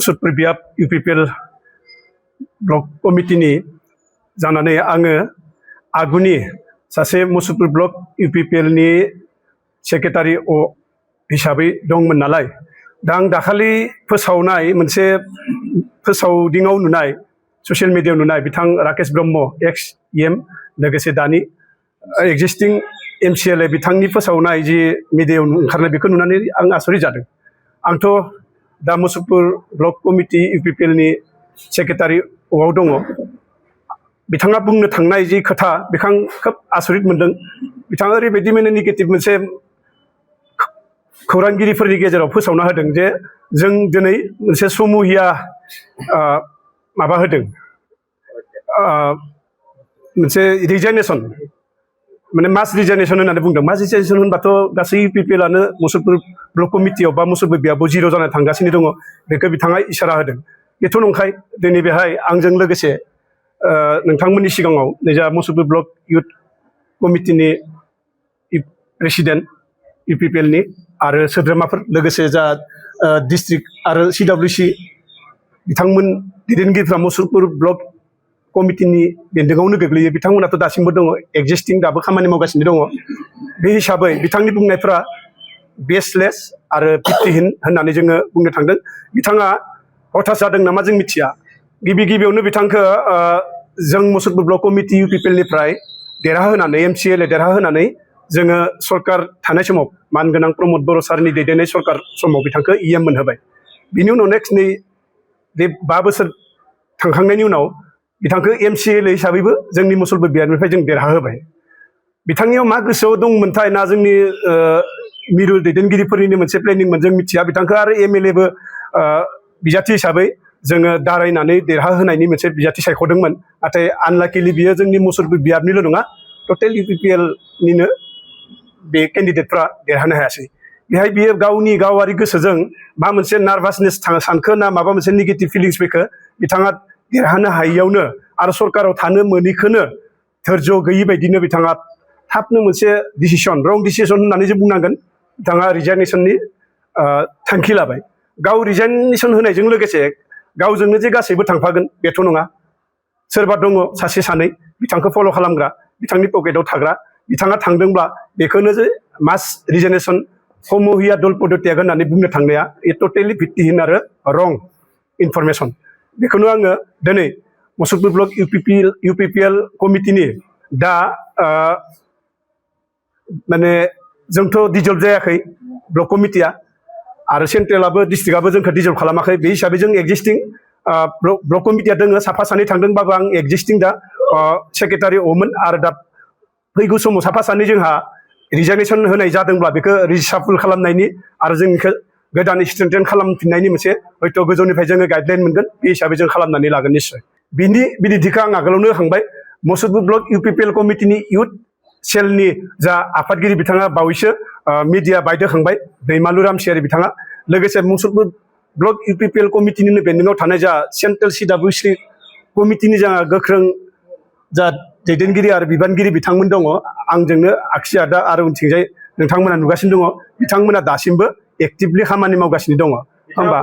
Musulpur बियाब UPPL block कमिटिनि जानानै आङो आगुनि सासे मुसुलपुर ब्लक इउपिपिएलनि सेक्रेटारि हिसाबै दंमोन नालाय दा आं दाखालि फोसावनाय मोनसे फोसावदिङाव नुनाय ससियेल मिडियायाव नुनाय बिथां राकेश ब्रह्म एक्स एम लोगोसे दानि एक्जिस्टिं एमसिएलए बिथांनि फोसावनाय जि मिडियायाव ओंखारनाय बेखौ नुनानै आं आसरित जादों। आंथ' दा मुसुलपुर ब्लक कमिटि इउपिपिएलनि सेक्रेटारिआव दङ। बिथाङा बुंनो थांनाय जि खोथा बेखौ आं खोब आसरित मोनदों। बिथाङा ओरैबायदि माने नेगेटिभ मोनसे खौरांगिरिफोरनि गेजेराव फोसावना होदों जे जों दिनै मोनसे समूहिया माबा होदों मोनसे रिजाइनेसन माने मास रिजाइनेसन होननानै बुंदों। मास रिजाइनेसन होनबाथ' गासै इउपिपिएलआनो मुसुलपुर ब्लक कमिटियाव बा मुसुलपुर बियाबाव जिर' जानानै थांगासिनो दङ। बेखौ बिथाङा इसारा होदों। बेथ' नंखाय। दिनै बेहाय आंजों लोगोसे नोंथांमोननि सिगाङाव नैजा मुसुलपुर ब्लक इउथ कमिटिनि प्रेसिडेन्ट इउपिपिएलनि आरो सोद्रोमाफोर लोगोसे जा डिस्ट्रिक्ट आरो सिडब्लिउसि बिथांमोन दैदेनगिरिफ्रा मुसुलपुर ब्लक कमिटिनि बेन्दोङावनो गोग्लैयो। बिथांमोनाथ' दासिमबो दङ, एक्जिस्टिं दाबो खामानि मावगासिनो दङ। बे हिसाबै बिथांनि बुंनायफ्रा बेसलेस आरो भित्तिहीन होननानै जोङो बुंनो थांदों। बिथाङा हथास जादों नामा जों मिथिया। गिबियावनो बिथांखौ जों मुसुलपुर ब्लक कमिटि इउपिपिएलनिफ्राय देरहाहोनानै एमसिएलए देरहाहोनानै जोङो सरकार थानाय समाव मानगोनां प्रमद बर' सारनि दैदेननाय सरकार समाव बिथांखौ इएम मोनहोबाय। बिनि उनाव नेक्स्ट नै बे 5 बोसोर थांखांनायनि उनाव बिथांखौ एमसिएलए हिसाबैबो जोंनि मुसुलपुर बियाबनिफ्राय जों देरहाहोबाय। बिथांनियाव मा गोसोआव दंमोनथाय ना जोंनि मिरु दैदेनगिरिफोरनिनो मोनसे प्लेनिंमोन जों मिथिया। बिथांखौ आरो एमएलएबो बिजाथि हिसाबै जोङो दारायनानै देरहाहोनायनि मोनसे बिजाथि सायख'दोंमोन। नाथाय आनलाकिलि बियो जोंनि मुसुलपुर बियाबनिल' नङा, टटेल इउपिपिएलनिनो बे केन्डिडेटफ्रा देरहानो हायासै। बेहाय बियो गावनि गावारि गोसोजों मा मोनसे नार्भासनेस सानखो ना माबा मोनसे नेगेटिभ फिलिंस फैखो बिथाङा देरहानो हायियावनो आरो सरकाराव थानो मोनैखौनो धैर्य गैयि बायदिनो बिथाङा थाबनो मोनसे डिसिसन रं डिसिसन होननानै जों बुंनांगोन। बिथाङा रिजाइनेसननि थांखि लाबाय। गाव रिजाइनेसन होनायजों लोगोसे गावजोंनो जे गासैबो थांफागोन बेथ' नङा। सोरबा दङ सासे सानै बिथांखौ फल' खालामग्रा, बिथांनि पकेटाव थाग्रा। बिथाङा थांदोंब्ला बेखौनो जे मास रिजाइनेसन समूहिया दल पदत्याग होननानै बुंनो थांनाया ए टटेलि भित्तिहीन आरो रं इनफरमेसन। बेखौनो आङो दिनै मुसुलपुर ब्लक इउपिपिएल कमिटिनि दा माने जोंथ' डिजल्भ जायाखै ब्लक कमिटिया आरो सेन्ट्रेलाबो डिस्ट्रिक्टआबो जोंखौ डिजल्भ खालामाखै। बे हिसाबै जों एक्जिस्टिं ब्लक कमिटिया दङ। साफा सानै थांदोंबाबो आं एक्जिस्टिं दा सेक्रेटारिमोन आरो दा फैगौ समाव साफा सानै जोंहा रिजाइनेसन होनाय जादोंब्ला बेखौ रिसाफल खालामनायनि आरो जों बेखौ गोदानै स्ट्रेंथेन खालामफिननायनि मोनसे हयथ' गोजौनिफ्राय जोङो गाइडलाइन मोनगोन। बे हिसाबै जों खालामनानै लागोन निस्सय। बिनि बिदिन्थिखौ आं आगोलावनो होखांबाय। मुसुलपुर ब्लक इउपिपिएल कमिटिनि इउथ सेलनि जा आफादगिरि बिथाङा बावैसो मिडिया बाइट होखांबाय, दैमालु रामसियारि बिथाङा। लोगोसे मुसुलपुर ब्लक इउपिपिएल कमिटिनिनो बेन्दोङाव थानाय जा सेन्ट्रेल सिडब्लिउसि कमिटिनि जा गोख्रों जा दैदेनगिरि आरो बिबानगिरि बिथांमोन दङ। आंजोंनो आगसि आदा आरो उनथिंजाय नोंथांमोना नुगासिनो दङ। बिथांमोना दासिमबो एक्टिभलि खामानि मावगासिनो दङ। होमबा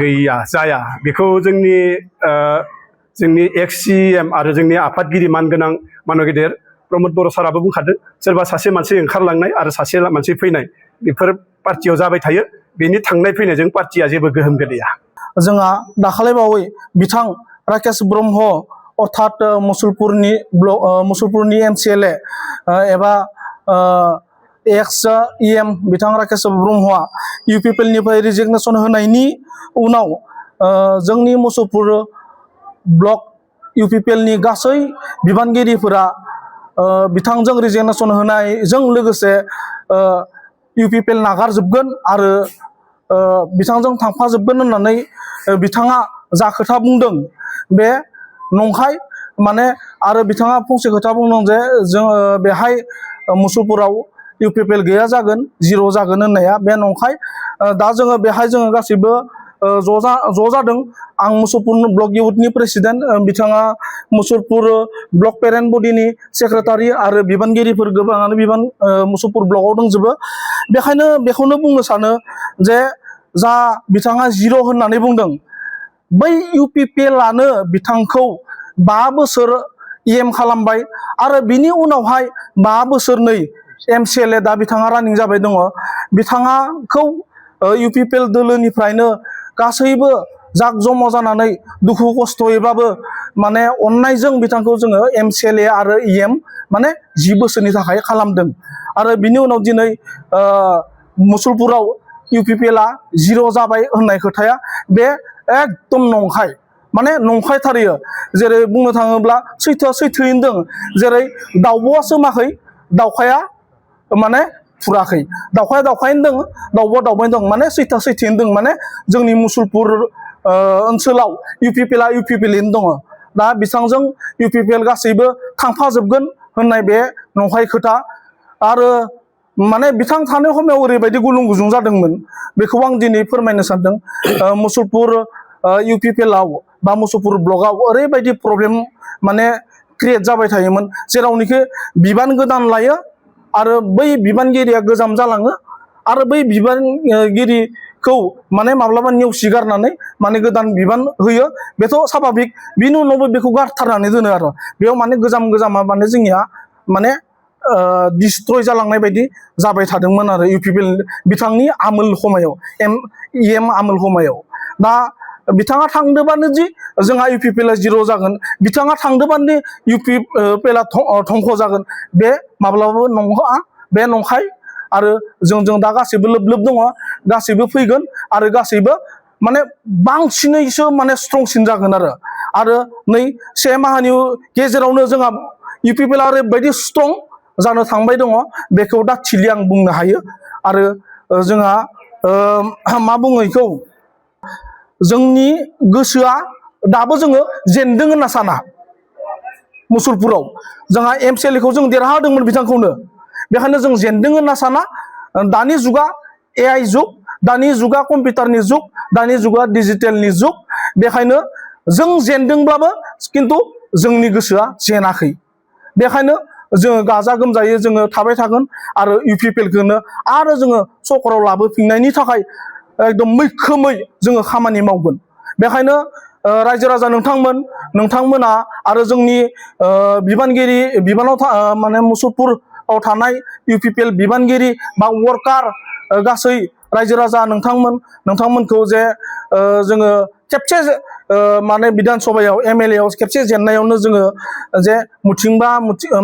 गैया जाया बेखौ जोंनि एक्स सिएम आरो जोंनि आफादगिरि मानगोनां मानगेदेर प्रमद बर' साराबो बुंखादों। सोरबा सासे मानसि ओंखारलांनाय आरो सासे मानसि फैनाय बेफोर पार्टियाव जाबाय थायो। बेनि थांनाय फैनायजों पार्टिया जेबो गोहोम गोलैया। जोंहा दाखालिबावै बिथां राकेश ब्रह्म अर्थात मुसुलपुरनि एमसिएलए एबा एक्स इएम बिथां राकेश ब्रह्मआ इउपिपिएलनिफ्राय रिजिगनेसन होनायनि उनाव जोंनि मुसुलपुर ब्लक इउपिपिएलनि गासै बिबानगिरिफोरा बिथांजों रिजिगनेसन होनायजों लोगोसे इउपिपिएल नागारजोबगोन आरो बिथांजों थांफाजोबगोन होननानै बिथाङा जा खोथा बुंदों बे नंखाय। माने आरो बिथाङा फंसे खोथा बुंदों जे जों बेहाय मुसुलपुराव इउपिपिएल गैया जागोन, जिर' जागोन होननाया बे नंखाय। दा जोङो बेहाय जोङो गासैबो ज' जादों। आं मुसुलपुर ब्लक इउथनि प्रेसिडेन्ट, बिथाङा मुसुलपुर ब्लक पेरेन्ट बडिनि सेक्रेटारि आरो बिबानगिरिफोर गोबाङानो मुसुलपुर ब्लकआव दंजोबो। बेखायनो बेखौनो बुंनो सानो जे जा बिथाङा जिर' होननानै बुंदों बै UPPLआनो बिथांखौ 5 बोसोर EM खालामबाय आरो बिनि उनावहाय 5 बोसोरनै MCLA दा बिथाङा रानिं जाबाय दङ बिथाङाखौ UPPL दोलोनिफ्रायनो गासैबो जाक जमा जानानै दुखु खस्थ'यैब्लाबो माने अननायजों बिथांखौ जोङो MCLA आरो EM माने 10 बोसोरनि थाखाय खालामदों आरो बिनि उनाव दिनै मुसलपुराव UPPLआ जिर' जाबाय होननाय खोथाया बे एकदम नंखाय माने नंखायथारियो जेरै बुंनो थाङोब्ला सैथोआ सैथोयैनो दं जेरै दाउब'आ सोमाखै दाउखाया माने फुराखै दाउखाया दाउखायैनो दङ दाउब'आ दाउबायनो दं माने सैथोआ सैथोयैनो दं माने जोंनि मुसलपुर ओनसोलाव UPPLआनो दङ दा बिथांजों UPPL गासैबो थांफाजोबगोन होननाय बे नंखाय खोथा आरो माने बिथां थानाय समाव ओरैबायदि गुलुं गुजुं जादोंमोन बेखौ आं दिनै फोरमायनो सानदों मुसलपुर UPPLआव बा मुसलपुर ब्लकआव ओरैबायदि प्रब्लेम माने क्रिएट जाबाय थायोमोन जेरावनोखि बिबान गोदान लायो आरो बै बिबानगिरिया गोजाम जालाङो आरो बै बिबानगिरिखौ माने माब्लाबा नेवसिगारनानै माने गोदान बिबान होयो बेथ' स्वाभाबिक बिनि उनावबो बेखौ गारथारनानै दोनो आरो बेयाव माने गोजामा माने जोंनिया माने डिस्ट्रय जालांनाय बायदि जाबाय थादोंमोन आरो UPPL बिथांनि आमोल समायाव EM आमोल समायाव दा बिथाङा थांदोबानो जि जोंहा UPPLआ जिर' जागोन बिथाङा थांदोबानो UPPLआ धंख जागोन बे माब्लाबाबो नङा बे नंखाय आरो जों दा गासैबो लोब लोब दङ गासैबो फैगोन आरो गासैबो माने बांसिनैसो माने स्ट्रंसिन जागोन आरो नै 1 माहानि गेजेरावनो जोंहा UPPLआ ओरैबायदि स्ट्रं जानो थांबाय दङ बेखौ दा थिलि आं बुंनो हायो आरो जोंहा मा बुङो बेखौ जोंनि गोसोआ दाबो जोङो जेनदों होनना साना मुसलपुराव जोंहा MCLAखौ जों देरहादोंमोन बिथांखौनो बेखायनो जों जेनदों होनना साना दानि जुगा AI जुग दानि जुगा कम्पिउटारनि जुग दानि जुगा डिजिटेलनि जुग बेखायनो जों जेनदोंब्लाबो खिन्थु जोंनि गोसोआ जेनाखै बेखायनो जोङो गाजा गोमजायै जोङो थाबाय थागोन आरो UPPLखौनो आरो जोङो सरकाराव लाबोफिननायनि थाखाय एकदम मैखोमै जोङो खामानि मावगोन बेखायनो रायजो राजा नोंथांमोना आरो जोंनि बिबानाव माने मुसलपुराव थानाय UPPL बिबानगिरि बा वर्कार गासै रायजो राजा नोंथांमोनखौ जे जोङो खेबसे माने बिधान सभायाव MLAयाव खेबसे जेननायावनो जोङो जे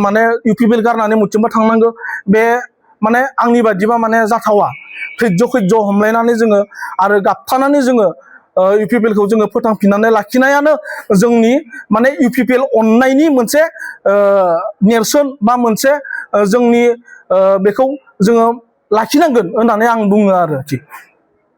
माने UPPL गारनानै मुथिंबा थांनांगौ बे माने आंनि बायदिबा माने जाथावा खैज्ज' हमलायनानै जोङो आरो गाबथानानै जोङो UPPLखौ जोङो फोथांफिननानै लाखिनायानो जोंनि माने UPPL अननायनि मोनसे नेरसोन बा मोनसे जोंनि बेखौ जोङो लाखिनांगोन होननानै आं बुङो आरोखि